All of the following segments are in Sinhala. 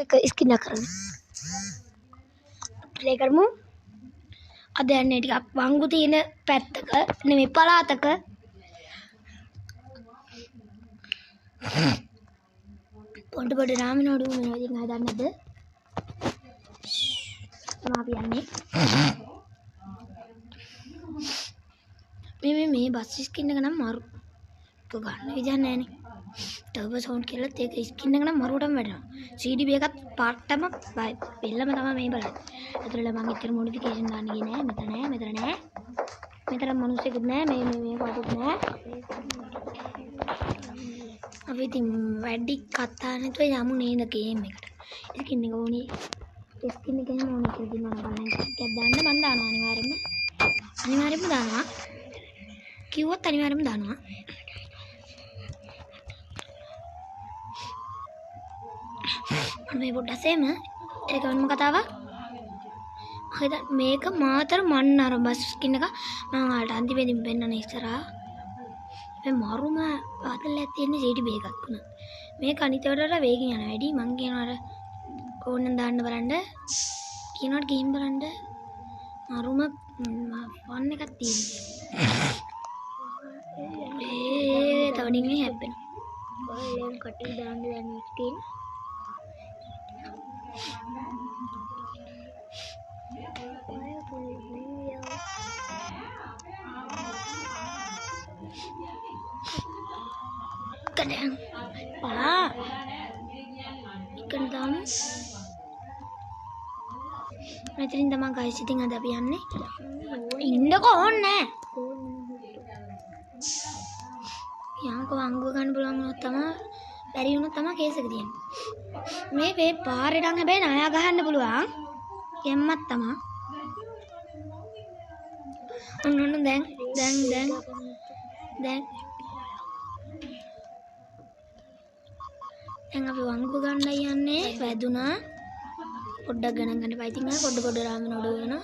එක ස්කින් එක කරන්න. ප්ලේ කරමු. අද යන්නේ ටිකක් වංගු තියෙන පැත්තක නෙමෙයි පළාතක. පොඩ පොඩ රාමනෝඩු මේ ඉතින් ආය දන්නේ නැද්ද? තමයි අපි යන්නේ. මේ මේ මේ බස් ස්කින් එක නම් මරු. ඒක ගන්න විදියක් නෑනේ. ටර්බෝ සවුන්ඩ් කියලාත් ඒක ස්කින් එක නම් මරුවටම වැටෙනවා. CDB එකත් පාට්ටම බෙල්ලම තමයි මේ බලන්නේ. ඇතුළේ මං එච්චර මොඩිෆිකේෂන් දාන්න ගියේ නෑ. මෙතන නෑ, මෙතන නෑ. මෙතන මිනිස්සෙකුත් නෑ. මේ මේ මේ පාටුත් නෑ. අපි ඉතින් වැඩි කතා නැතුව යමු නේද ගේම් එකට. ස්කින් එක ඕනි. ස්කින් එක එහෙම ඕනි කියලා දිනනවා බලන්න. ටිකක් දාන්න මං දානවා අනිවාර්යෙන්ම. අනිවාර්යෙන්ම දානවා. කිව්වොත් අනිවාර්යෙන්ම දානවා. මම මේ පොඩ්ඩක් සේම ඒක වෙනම කතාවක්. මම හිතන්නේ මේක මාතර මන්න අර බස් ස්කින් එක මම ඔයාලට අන්තිමේදීම පෙන්නන ඉස්සරහා. මේ මරුම ආතල්ලයක් තියෙන CDB එකක් වුණා. මේක අනිත් ඒවාට වඩා වේගෙන් යනවා වැඩි. මං කියනවා අර ඕන නම් දාන්න බලන්න. කියනවට ගිහින් බලන්න. මරුම ෆන් එකක් තියෙනවා. ඒ තව ඩිංගින් හැප්පෙනවා. ඔයාලෙන් කටි දාන්න දැන් ස්කින්. කඩන් පා ඉක්කන දාමු. මෙතනින් තමයි ගයිස් ඉතින් අද අපි යන්නේ. ඉන්නකෝ ඕනේ නෑ. යන්කෝ වංගුව ගන්න පුළුවන් වුණොත් තමයි, බැරි වුණොත් තමයි කේස් එක තියෙන්නේ. මේ මේ පාරේ නම් හැබැයි ණයා ගහන්න පුළුවන්. ගැම්මක් තමයි. ඔන්න ඔන්න දැන් දැන් දැන් දැන් දැන් අපි වංගුව ගන්නයි යන්නේ. වැදුනා. පොඩ්ඩක් ගණන් ගන්න එපා. ඉතින් ආ පොඩ පොඩ රාමන ඔඩ වෙනවා.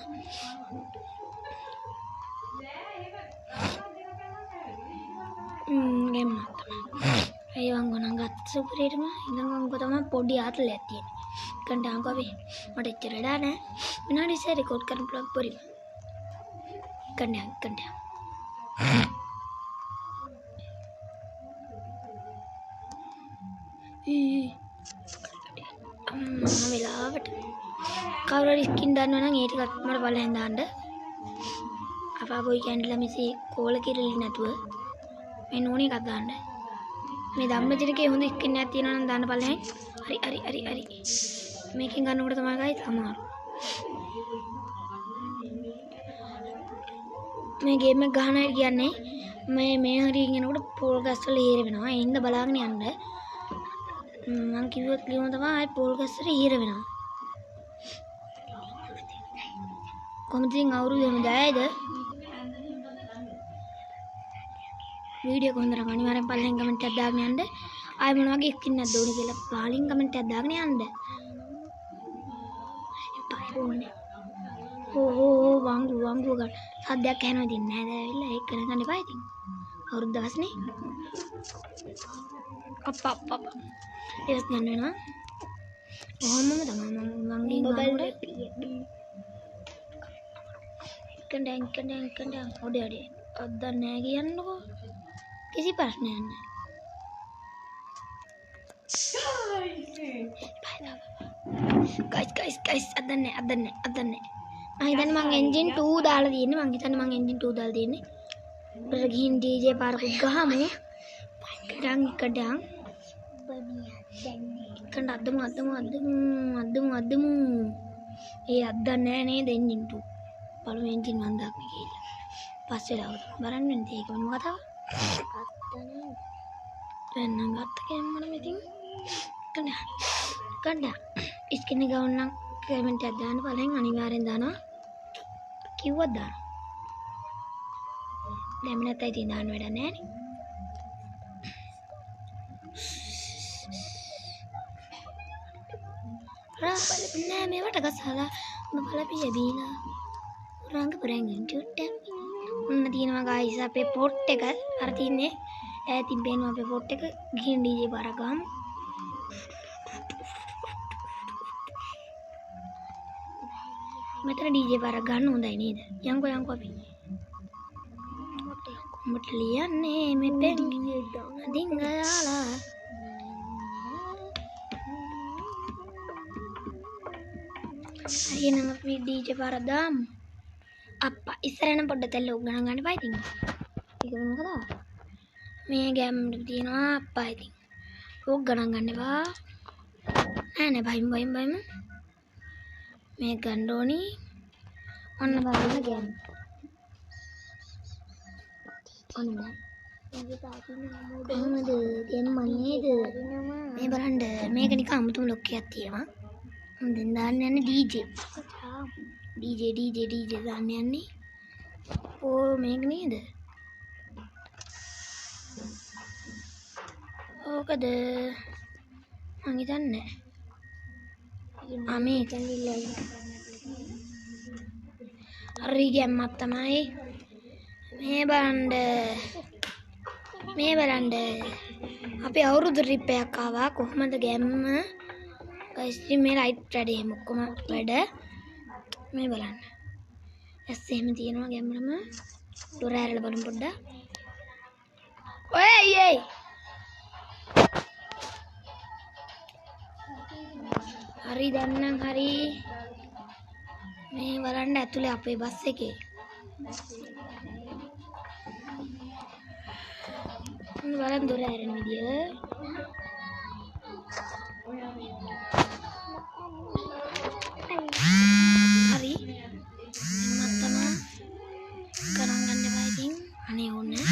ගැම්මක් තමයි. ඒ වංගුව නම් ගත්ත සුපිරියටම. ඉතින් වංගුව තමයි පොඩි ආතලයක් තියෙන්නේ. කන්ට ආංකෝ අපි මට එච්චර වෙලා නෑ. විනාඩි 20 රෙකෝඩ් කරන්න පුළුවන් පොරිම. කන්ට යන් කන්ට යන්. අම්මා වෙලාවට කවුරු හරි ස්කින් දන්නවා නම් ඒ ටිකත් මට බලහෙන් දාන්න. අපා බොයි කැන්ඩලා මෙසේ කෝල කිරලි නැතුව මේ නෝන එකක් දාන්න. මේ ධම්මජනකේ හොඳ ස්කින් එකක් තියෙනවා නම් දාන්න බලහෙන්. හරි හරි හරි හරි. මේකෙන් ගන්නකොට තමයි ගයිස් අමාරු. මේ ගේම් එක ගහන අය කියන්නේ මේ මේ හරියෙන් එනකොට පෝල් ගස් වල හිර වෙනවා. ඒ හින්දා බලාගෙන යන්න. මං කිව්වොත් ලියුම තමයි ආයේ පෝල් ගස් වල හිර වෙනවා. කොහොමද ඉතින් අවුරුදු එහෙම ජයයිද? වීඩියෝ කොහොමද නම් අනිවාර්යෙන් පල්ලෙන් කමෙන්ට් එකක් දාගෙන යන්න. ආයේ මොන වගේ ස්කින් එකක්ද ඕනේ කියලා පහලින් කමෙන්ට් එකක් දාගෙන යන්න. එපා ඕනේ. ඕ ඕ ඕ වංගු වංගු ගන්න. සද්දයක් ඇහෙනවා ඉතින් නෑ නෑ ඇවිල්ලා ඒක කරගන්න එපා ඉතින්. අවුරුදු දවස්නේ. අප්පා අප්පා අප්පා. ඒත් යන්න වෙනවා. ඔහොමම තමයි මං මං ගිහින් ගන්නකොට. ඉක්කන්ඩ ඉක්කන්ඩ ඉක්කන්ඩ ඔඩේ ඔඩේ. අද්ද නෑ කියන්නකෝ. කිසි ප්‍රශ්නයක් නෑ. ගයිස් ගයිස් ගයිස් අද්ද නෑ අද්ද නෑ අද්ද නෑ. මං හිතන්නේ මං එන්ජින් 2 දාලා තියෙන්නේ. මං හිතන්නේ මං එන්ජින් 2 දාලා තියෙන්නේ. උඩට ගිහින් DJ පාරකුත් ගහමු. කඩන් කඩන්. ඉක්කන්ඩ අද්දමු අද්දමු අද්දමු අද්දමු අද්දමු. ඒ අද්ද නෑ නේද එන්ජින් 2. බලමු එන්ජින් 1 දාන්න කියලා. පස්සේ ලාවද බලන්න වෙන්නේ ඒක වෙනම කතාවක්. දැන් නම් ගත්ත කැම්මනම් ඉතින් කන්න කන්න ස්කින් එක ගවන්න නම් කමෙන්ට් එකක් දාන්න බලෙන් අනිවාර්යෙන් දානවා. කිව්වත් දානවා. දැන් නැත්නම් ඉතින් දාන්න වැඩක් නෑනේ. නෑ මේවට ගසලා උඹ බලපිය බීලා රංග පුරංගින් චුට්ටක්. ඔන්න තියෙනවා ගයිස් අපේ පොට් එක. අර තින්නේ ඈතින් පේනවා අපේ පොට් එක. ගිහින් ඩීජේ පාරක් ගහමු. මෙතන DJ පාරක් ගන්න හොඳයි නේද? යන්කෝ යන්කෝ අපි. උඹට ලියන්නේ මේ පෙන් අදින් ගාලා. හරි එහෙනම් අපි DJ පාරක් දාමු. අප්පා ඉස්සර නම් පොඩ්ඩක් තැල්ල උක් ගණන් ගන්න එපා ඉතින්. ඒක මොකද? මේ ගැම්මට තියෙනවා අප්පා ඉතින්. ඕක ගණන් ගන්න එපා. නෑ නෑ බයිම් බයිම් බයිම්. මේ ගන්න ඕනි. ඔන්න බලන්න ගැම්ම. ඔන්න දැන්. කොහොමද ගැම්ම නේද? මේ බලන්න මේක නිකන් අමුතුම ලොක් එකක් තියෙනවා. මම දැන් දාන්න යන්නේ DJ. DJ DJ DJ දාන්න යන්නේ. ඕ මේක නේද? ඕකද? මං හිතන්නේ. ආ මේක. හරි ගැම්මක් තමයි. මේ බලන්න. මේ බලන්න. අපි අවුරුදු ට්‍රිප් එකක් ආවා. කොහොමද ගැම්ම? ගයිස් ඉතින් මේ ලයිට් වැඩ එහෙම ඔක්කොම වැඩ. මේ බලන්න. ඇස් එහෙම තියෙනවා ගැම්මම. දොර ඇරලා බලමු පොඩ්ඩක්. ඔය අයියේ. හරි දැන් නම් හරි. මේ බලන්න ඇතුලේ අපේ බස් එකේ. මේ බලන්න දොර ඇරෙන විදිය. හරි. එම්මත් තමා ගණන් ගන්න එපා ඉතින්. අනේ ඕනේ.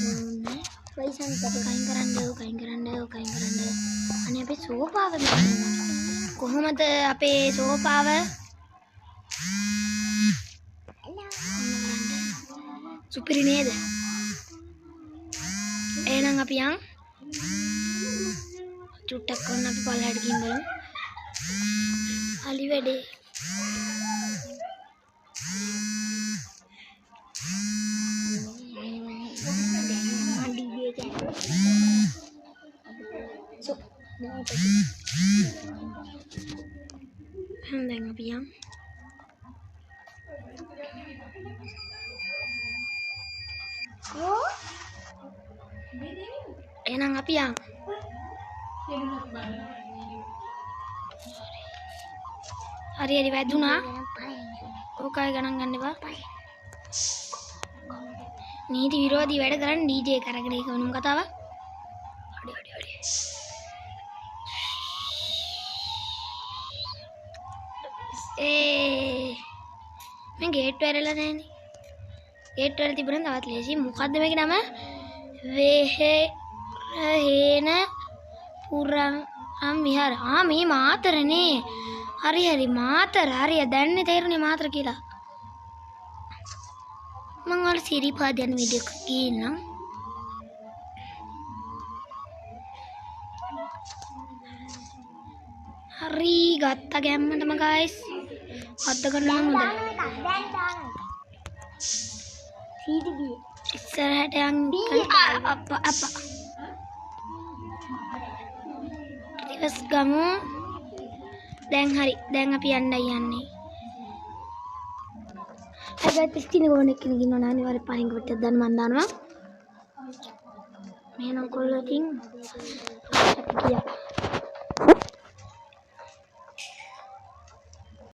ඕනේ. පයිසන් කයින් කරන්න, කයින් කරන්න, කයින් කරන්න. අනේ අපේ සෝෆාව මෙතන. කොහොමද අපේ සෝෆාව? ඔන්න බලන්න. සුපිරි නේද? එහෙනම් අපි යන්. චුට්ටක් ඔන්න අපි පල්ලෙහාට ගිහින් බලමු. අලි වැඩේ. එහෙනම් දැන් අපි යන්. එහෙනම් අපි යන්. හරි හරි වැදුනා. ඕකයි ගණන් ගන්න එපා. නීති විරෝධී වැඩ කරන්න DJ කරගෙන ඒක වෙනම කතාවක්. අඩේ අඩේ අඩේ. ඒ මං ගේට්ටු ඇරලා නෑනේ. ගේට්ටු ඇරලා තිබුණා තවත් ලේසි. මොකද්ද මේකේ නම? වෙහෙරහේන පුරම් විහාර. ආ මේ මාතරනේ. හරි හරි මාතර. හරි දැන්නේ තේරුනේ මාතර කියලා. මං ඔයාලා සිරිපාද යන වීඩියෝ එකක් ගේන්නම්. හරි ගත්ත ගැම්මටම ගයිස්. අද්ද ගන්න නම් හොඳයි. ඉස්සරහට යන් අප්පා අප්පා. රිවර්ස් ගමු. දැන් හරි. දැන් අපි යන්නයි යන්නේ. හරි ගයිස් ඉතින් ඕන කෙනෙක් ඉන්නවා නම් අනිවාර්යෙන් පහින් කොටයක් දාන්න මං දානවා. මේ නම් කොල්ලෝ ඉතින් අපි ගියා.